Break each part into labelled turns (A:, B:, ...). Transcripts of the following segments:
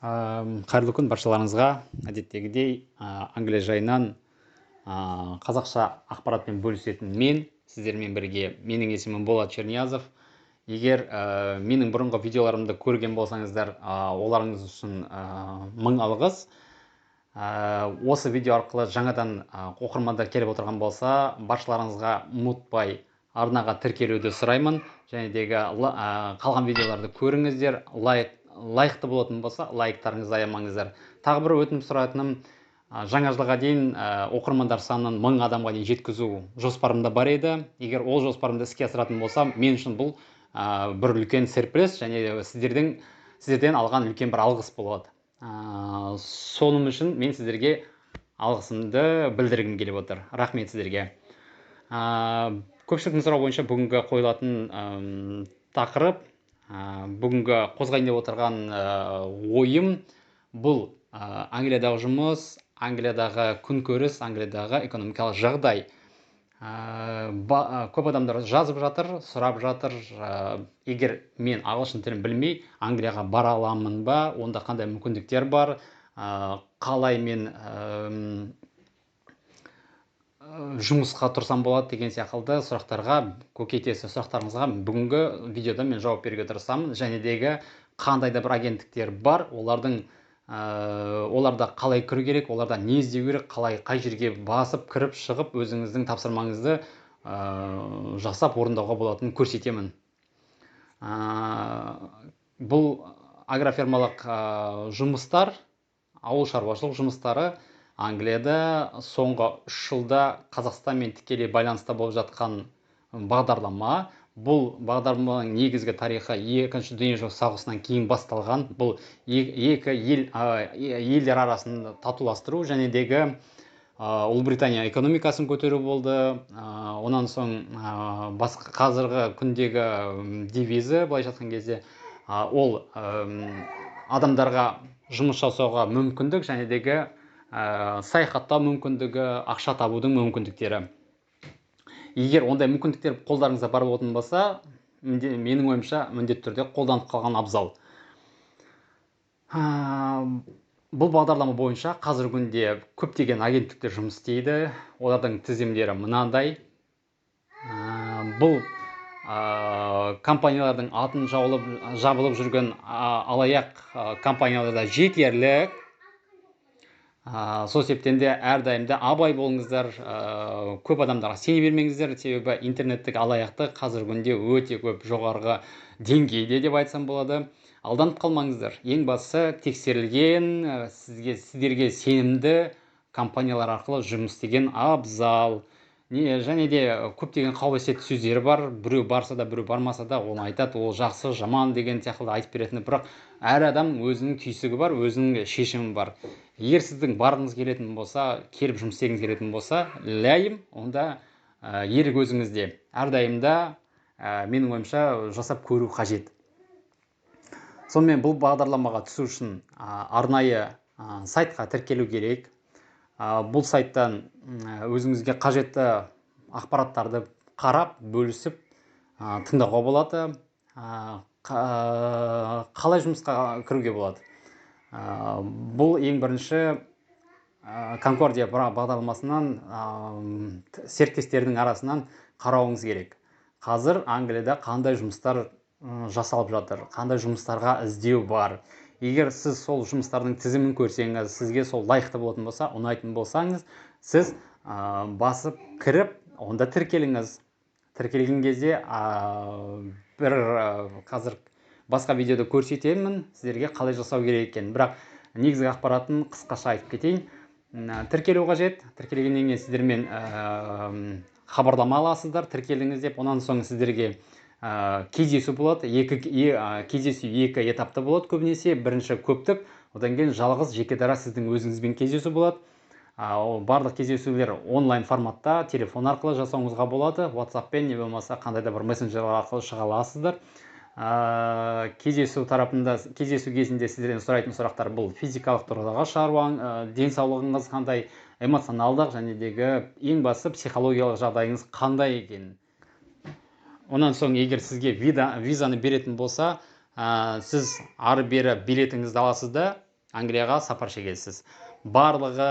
A: Қайырлы күн баршаларыңызға. Әдеттегідей Англия жайынан қазақша ақпаратпен бөлісетін мен сіздермен бірге, менің есімім Болат Черниязов. Егер менің бұрынғы видеоларымды көрген болсаңыздар, оларыңыз үшін мың алғыс. Осы видео арқылы жаңадан оқырмандар келіп отырған болса, баршаларыңызға ұмытпай арнаға тіркелуді сұраймын. Және дегі қалған видеоларды көріңіздер, лайықты болатын болса, лайктарыңызды аямаңыздар. Тағы бір өтініп сұратыным, жаңа жылға дейін оқырмандар санын 1000 адамға дейін жеткізу жоспарымда бар еді. Егер ол жоспарымды іске асыратын болсам, мен үшін бұл бір үлкен серпіліс және сіздерден алған үлкен бір алғыс болады. Соның үшін мен сіздерге алғысымды білдіргім келіп отыр. Рахмет сіздерге. Көпшіліктің сұрауы бойынша бүгінгі қойылатын тақырып, бүгінгі қозғайын деп отырған ойым бұл Англиядағы жұмыс, Англиядағы күнкөріс, Англиядағы экономикалық жағдай. Көп адамдар жазып жатыр, сұрап жатыр, егер мен ағылшын тілін білмей Англияға бара аламын ба, онда қандай мүмкіндіктер бар, қалай мен жұмысқа тұрсам болады деген секілді сұрақтарға, көкейтесті сұрақтарыңызға бүгінгі видеода мен жауап беруге тырысамын. Және дегі қандай да бір агенттіктер бар, оларда қалай кіру керек, оларда не іздеу керек, қалай қай жерге басып кіріп шығып өзіңіздің тапсырмаңызды жасап орындауға болатынын көрсетемін. Бұл агрофермалық жұмыстар, ауыл шаруашылық жұмыстары Англияда соңғы 3 жылда Қазақстанмен тікелей байланыста болып жатқан бағдарлама. Бұл бағдарламаның негізгі тарихы Екінші дүниежүзілік соғысынан кейін басталған. Бұл екі елдер арасын татуластыру және дегі Ұлыбритания экономикасын көтеру болды. Онан соң басқа қазіргі күндегі девизі, былайша айтқан кезде, ол адамдарға жұмыс жасауға мүмкіндік және дегі саяхаттау мүмкіндігі, ақша табудың мүмкіндіктері. Егер ондай мүмкіндіктер қолдарыңызда бар болатын болса, менің ойымша, міндетті түрде қолданып қалған абзал. Бұл бағдарлама бойынша қазіргі күнде көптеген агенттіктер жұмыс істейді. Олардың тізімдері мынандай. Бұл компаниялардың атын жабылып жүрген алаяқ компаниялар да жетерлік. Сол себептен де әрдайым да абай болыңыздар, көп адамдарға сене бермеңіздер, себебі интернеттік алаяқтық қазіргі күнде өте көп жоғарғы деңгейде деп айтсам болады. Алданып қалмаңыздар. Ең бастысы тексерілген, сіздерге сенімді компаниялар арқылы жұмыс істеген абзал. Және де көптеген қауесет сөздері бар, біреу барса да, біреу бармаса да оны айтады, ол жақсы, жаман деген сияқты айтып беретіні. Бірақ әр адам өзінің түйсігі бар, өзінің шешімі бар. Егер сіздің барғыңыз келетін болса, келіп жұмыс істегіңіз келетін болса, ләйім, онда ерік өзіңізде. Әрдайым да менің ойымша жасап көру қажет. Сонымен бұл бағдарламаға түсу үшін арнайы сайтқа тіркелу керек. Бұл сайттан өзіңізге қажетті ақпараттарды қарап, бөлісіп, тыңдауға болады. Қалай жұмысқа кіруге болады? Бұл ең бірінші Конкордия бағдарламасынан, серіктестердің арасынан қарауыңыз керек. Қазір Англияда қандай жұмыстар жасалып жатыр, қандай жұмыстарға іздеу бар. Егер сіз сол жұмыстардың тізімін көрсеңіз, сізге сол лайықты болатын болса, ұнайтын болсаңыз, сіз басып кіріп, онда тіркеліңіз. Тіркелген кезде, бір қазір басқа видеода көрсетемін сіздерге қалай жасау керек екенін. Бірақ негізгі ақпаратын қысқаша айтып кетейін. Тіркелу қажет. Тіркелгеннен кейін сіздермен хабарлама аласыздар, тіркелдіңіз деп. Онан соң сіздерге кездесу болады. Кездесу екі этапта болады көбінесе. Бірінші көптік, одан кейін жалғыз жеке дара сіздің өзіңізбен кездесу болады. Ол барлық кездесулер онлайн форматта, телефон арқылы жасауыңызға болады. WhatsApp-пен не болмаса қандай да бір мессенджерлер арқылы шыға аласыздар. Кездесу тарапында, кездесу кезінде сіздерден сұрайтын сұрақтар бұл физикалық тұрғыдағы шаруаң, денсаулығыңыз қандай, эмоционалдық және дегі ең бастысы психологиялық жағдайыңыз қандай екенін. Онан соң егер сізге визаны беретін болса, сіз ары бері билетіңізді аласыз да, Англияға сапар шегесіз. Барлығы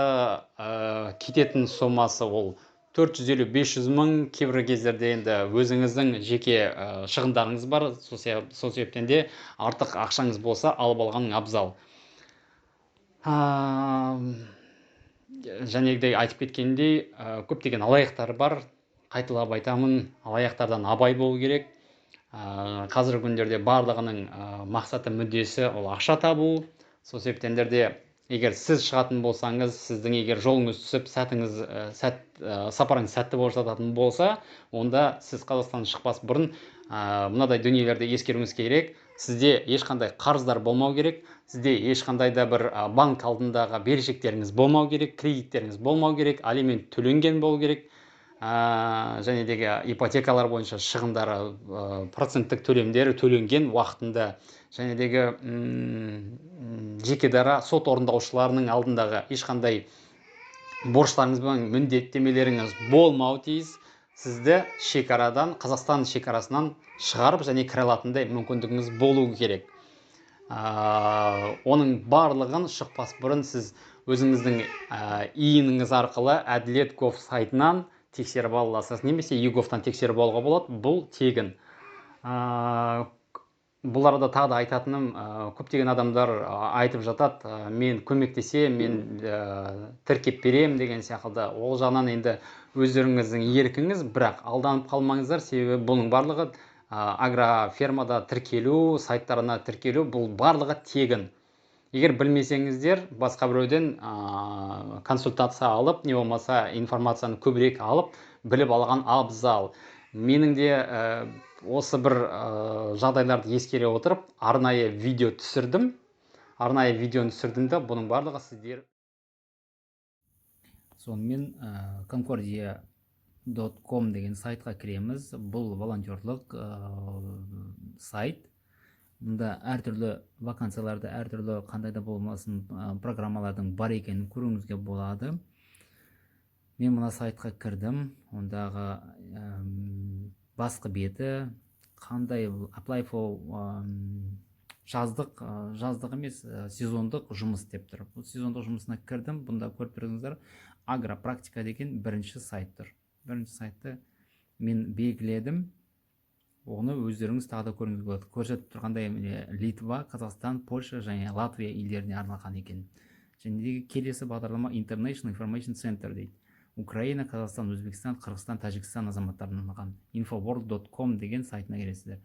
A: кететін сомасы ол 450-500 мың. Кейбір кездерде енді өзіңіздің жеке шығындарыңыз бар, сол себептен де артық ақшаңыз болса, алып алғаның абзал. Және де айтып кеткендей, көптеген алаяқтар бар. Қайталап айтамын, алаяқтардан абай болу керек. Қазіргі күндерде барлығының мақсаты, мүддесі ол ақша табу. Сол себептен де егер сіз шығатын болсаңыз, сіздің егер жолыңыз түсіп, сәтіңіз сәт сапарыңыз сәтті болып жататын болса, онда сіз Қазақстаннан шықпас бұрын мынадай дүниелерді ескеруіңіз керек: сізде ешқандай қарыздар болмау керек, сізде ешқандай да бір банк алдындағы берешектеріңіз болмау керек, кредиттеріңіз болмау керек, алимент төленген болу керек және де ипотекалар бойынша шығындары, проценттік төлемдері төленген уақытында және де жеке дара сот орындаушыларының алдындағы ешқандай борыштарыңыз бен міндеттемелеріңіз болмауы тиіс. Сізді шекарадан, Қазақстан шекарасынан шығарып және кіре алатындай мүмкіндігіңіз болуы керек. Оның барлығын шықпас бұрын сіз өзіңіздің ИИН-іңіз арқылы әділет gov сайтынан тексеріп ала аласыз немесе eGov-тан тексеріп алуға болады, бұл тегін. Бұл арада тағы да айтатыным, көптеген адамдар айтып жатады, мен көмектесемін, мен тіркеп беремін деген секілді. Ол жағынан енді өздеріңіздің еркіңіз, бірақ алданып қалмаңыздар, себебі бұның барлығы, агрофермада тіркелу, сайттарына тіркелу, бұл барлығы тегін. Егер білмесеңіздер, басқа біреуден консультация алып, не болмаса информацияны көбірек алып, біліп алған абзал. Менің де осы бір жағдайларды ескере отырып, арнайы видео түсірдім. Арнайы видеоны түсірдім де, бұның барлығы сіздер
B: Сонымен, concordia.com деген сайтқа кіреміз. Бұл волонтерлық сайт. Мұнда әртүрлі вакансияларды, әртүрлі қандай да болмасын программалардың бар екенін көруіңізге болады. Мен мына сайтқа кірдім. Ондағы басқы беті қандай? Apply for жаздық емес, сезондық жұмыс деп тұр. Бұл сезондық жұмысына кірдім. Бұнда көріп тұрсыңыздар, Агропрактика деген бірінші сайт тұр. Бірінші сайтты мен белгіледім, оны өздеріңіз тағы да көруіңізге болады. Көрсетіп тұрғандай, міне, Литва, Қазақстан, Польша және Латвия елдеріне арналған екен. Және де келесі бағдарлама International Information Center дейді, Украина, Қазақстан, Өзбекстан, Қырғызстан, Тәжікстан азаматтарына арналған. infoworld.com деген сайтына кіресіздер.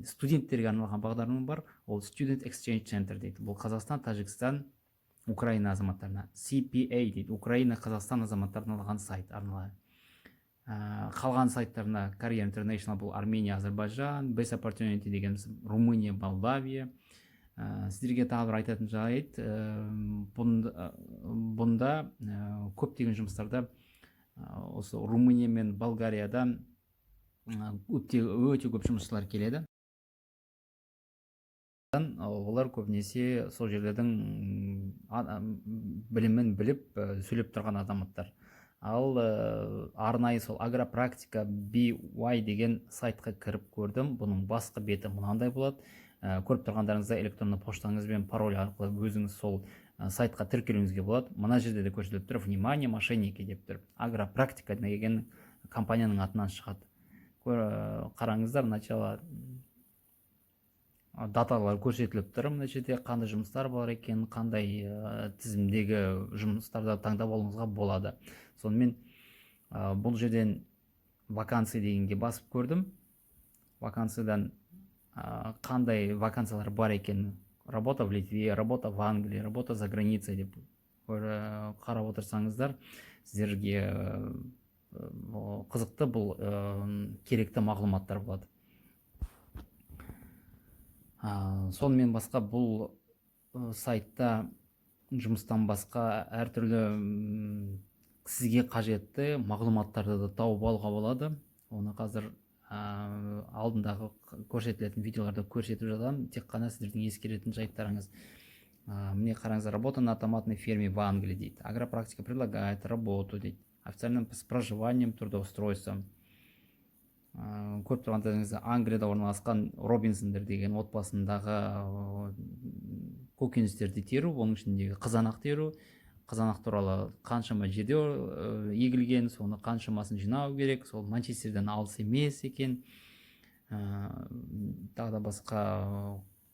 B: Студенттерге арналған бағдарлама бар, ол Student Exchange Center дейді. Бұл Қазақстан, Тәжікстан, Украина азаматтарына. CPA дейді, Украина, Қазақстан азаматтарына арналған сайт арналған. Қалған сайттарына Career International, бұл Армения, Әзірбайжан, Best Opportunity деген Румыния, Молдавия. Сіздерге тағы бір айтатын жайт, бұнда көптеген жұмыстарда осы Румыния мен Болгариядан өте, өте көп жұмысшылар келеді. Олар көбінесе сол жерлердің білімін біліп, сөйлеп тұрған азаматтар. Ал арнайы сол Агропрактика BY деген сайтқа кіріп көрдім. Бұның басқы беті мынандай болады. Көріп тұрғандарыңыздай, электронды поштаңыз бен пароль арқылы өзіңіз сол сайтқа тіркелуіңізге болады. Мына жерде де көрсетіліп тұр: «Внимание, мошенники» деп тұр. Агропрактика деген компанияның атынан шығады. Қараңыздар, начало, даталар көрсетіліп тұр мына жерде, қандай жұмыстар бар екен, қандай тізімдегі жұмыстарды таңдап алуыңызға болады. Сонымен, бұл жерден «Вакансия» дегенге басып көрдім. Вакансиядан қандай вакансиялар бар екен: работа в Литве, работа в Англии, работа за границей деп қарап отырсаңыздар, сіздерге қызықты, бұл керекті мағлұматтар болады. Сонымен басқа бұл сайтта жұмыстан басқа әртүрлі сізге қажетті мағлұматтарды да тауып алуға болады. Оны қазір алдындағы көрсетілетін видеоларда көрсетіп жатамын. Тек қана сіздердің ескеретін жайттарыңыз, міне, қараңыздар: «Работа на томатной ферме в Англии» дейді. «Агропрактика предлагает работу» дейді, официально, с проживанием, трудоустройством. Көріп тұрғандарыңыздай, Англияда орналасқан Робинсондер деген отбасындағы Көкөністерді теру, оның ішіндегі қызанақ теру, қызанақ туралы қаншама жерде егілген, соны қаншамасын жинау керек, сол Манчестерден алыс емес екен. Тағы да басқа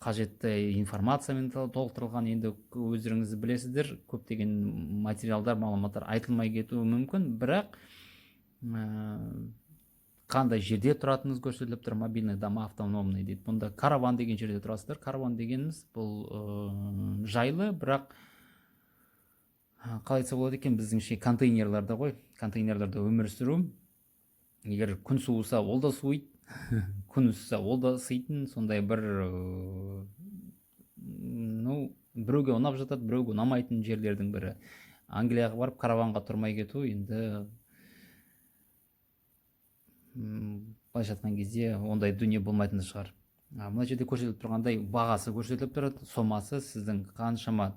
B: қажетті информациямен толықтырылған. Енді өздеріңіз білесіздер, көптеген материалдар, мағлұматтар айтылмай кетуі мүмкін, бірақ қандай жерде тұратыныңыз көрсетіліп тұр. Мобильный дома автономный дейді. Бұнда караван деген жерде тұрасыздар. Караван дегеніміз бұл жайлы, бірақ қалай айтса болады екен, біздіңше контейнерлерде ғой, контейнерлерде өмір сүру. Егер күн суыса, ол да суиды, күн ысыса, ол да ыситын. Сондай бір ну, біреуге ұнап жатады, біреуге ұнамайтын жерлердің бірі. Англияға барып, караванға тұрмай кету енді былайша айтқан кезде ондай дүние болмайтын шығар. Мына жерде көрсетіліп тұрғандай, бағасы көрсетіліп тұрады, сомасы сіздің қаншама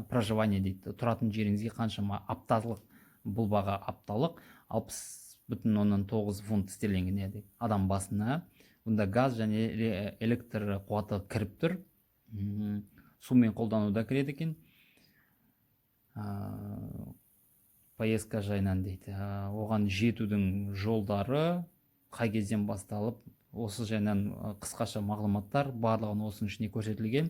B: проживание дейді, тұратын жеріңізге қаншама апталық. Бұл баға апталық 60,9 фунт стерлингіне дейді адам басына. Бұнда газ және электр қуаты кіріп тұр, сумен қолдану да кіреді екен. Поездка жайынан дейді, оған жетудің жолдары қай кезден басталып, осы жайынан қысқаша мағлұматтар барлығын осының ішінде көрсетілген.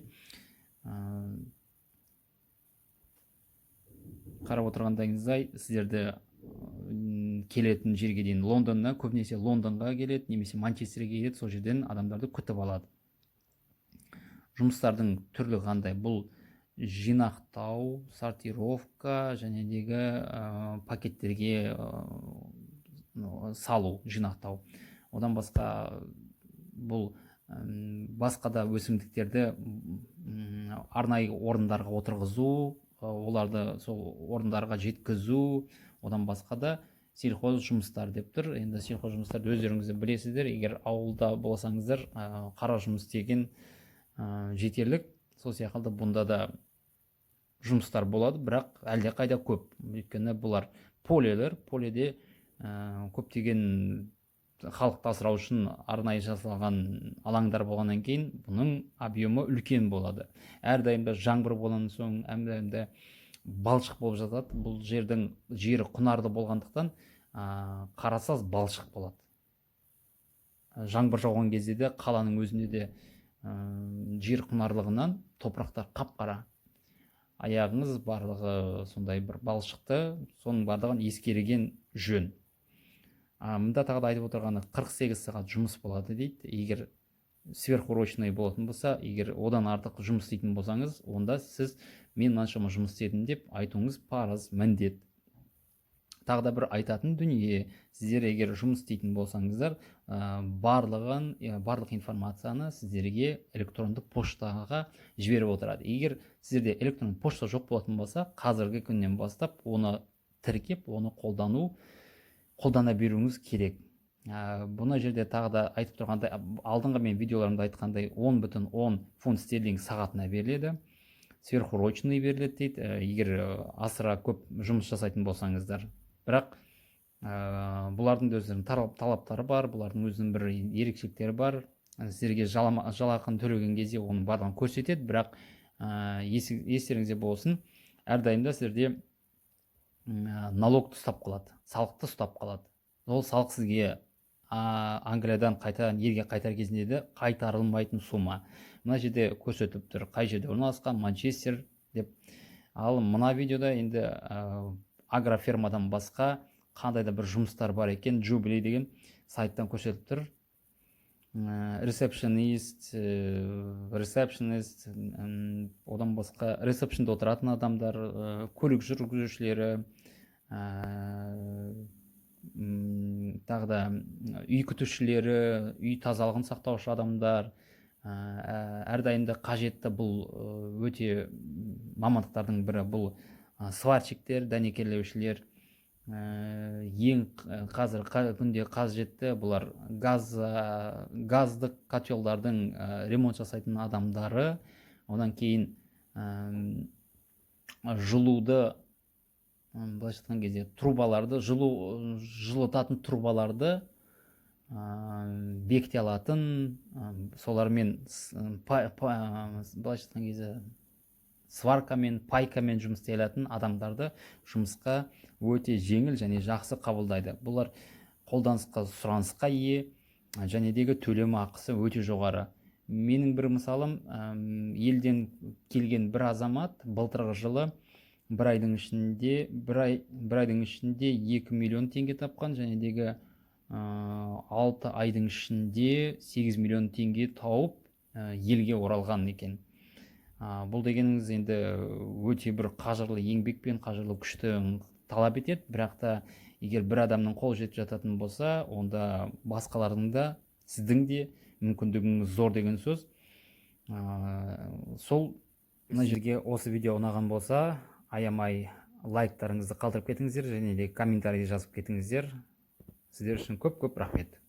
B: Қарап отырғандарыңыздай, сіздерді келетін жерге дейін, Лондоннан, көбінесе Лондонға келеді немесе Манчестерге келеді, сол жерден адамдарды күтіп алады. Жұмыстардың түрлі қандай? Бұл жинақтау, сортировка және дегі пакеттерге салу, жинақтау. Одан басқа бұл басқа да өсімдіктерді арнайы орындарға отырғызу, оларды сол орындарға жеткізу. Одан басқа да сельхоз жұмыстар деп тұр. Енді сельхоз жұмыстарды өздеріңіз де білесіздер, егер ауылда болсаңыздар, қара жұмыс деген жетерлік. Сол сияқты бұнда да жұмыстар болады, бірақ әлдеқайда көп, өйткені бұлар полелер, поледе көптеген халықты асырау үшін арнайы жасалған алаңдар болғаннан кейін, бұның объемы үлкен болады. Әрдайым да жаңбыр болған соң, әрдайым да балшық болып жатады. Бұл жердің жері құнарлы болғандықтан, қарасаз балшық болады. Жаңбыр жауған кезде де, қаланың өзінде де жер құнарлығынан топырақтар қап қара, аяғыңыз барлығы сондай бір балшықты. Соның барлығын ескерген жөн. Мында тағы да айтып отырғаны, 48 сағат жұмыс болады дейді. Егер сверхурочный болатын болса, егер одан артық жұмыс істейтін болсаңыз, онда сіз «мен мынаншама жұмыс істедім» деп айтуыңыз парыз, міндет. Тағы да бір айтатын дүние: сіздер егер жұмыс істейтін болсаңыздар, барлығын, барлық информацияны сіздерге электронды поштаға жіберіп отырады. Егер сіздерде электронды пошта жоқ болатын болса, қазіргі күннен бастап оны тіркеп, оны қолдана беруіңіз керек. Бұны жерде тағы да айтып тұрғандай, алдыңғы мен видеоларымда айтқандай, 10,10 фунт стерлинг сағатына беріледі, сверхурочный беріледі дейді, егер асыра көп жұмыс жасайтын болсаңыздар. Бірақ бұлардың да өздерінің талаптары бар, бұлардың өзінің бір ерекшеліктері бар. Сіздерге жалақыны төлеген кезде оның барлығын көрсетеді. Бірақ естеріңізде болсын, әрдайым да сіздерде налогты ұстап қалады, салықты ұстап қалады. Ол салық сізге Англиядан қайта елге қайтар кезінде де қайтарылмайтын сумма. Мына жерде көрсетіліп тұр, қай жерде орналасқан, Манчестер деп. Ал мына видеода енді агрофермадан басқа қандай да бір жұмыстар бар екен, Джубили деген сайттан көрсетіліп тұр. Ресепшенист, одан басқа ресепшнде отыратын адамдар, көлік жүргізушілері, тағы да үй күтушілері, үй тазалығын сақтаушы адамдар, әрдайым да қажетті бұл өте мамандықтардың бірі бұл сварщиктер, дәнекерлеушілер. Ең қазір күнде қажетті бұлар газдық котелдардың ремонт жасайтын адамдары. Одан кейін жылуды, былайша айтқан кезде, трубаларды, жылу жылытатын трубаларды бекіте алатын, солармен былайша айтқан кезде Сваркамен, пайкамен жұмыс істей алатын адамдарды жұмысқа өте жеңіл және жақсы қабылдайды. Бұлар қолданысқа, сұранысқа ие және дегі төлем ақысы өте жоғары. Менің бір мысалым, елден келген бір азамат былтырғы жылы бір айдың ішінде 2 миллион теңге тапқан және дегі 6 айдың ішінде 8 миллион теңге тауып, елге оралған екен. Бұл дегеніңіз енді өте бір қажырлы еңбек пен қажырлы күшті талап етеді, бірақ та егер бір адамның қол жетіп жататын болса, онда басқалардың да, сіздің де мүмкіндігіңіз зор деген сөз. Сол мына жерге осы видео ұнаған болса, аямай лайктарыңызды қалдырып кетіңіздер және де комментарий жазып кетіңіздер. Сіздер үшін көп көп рахмет.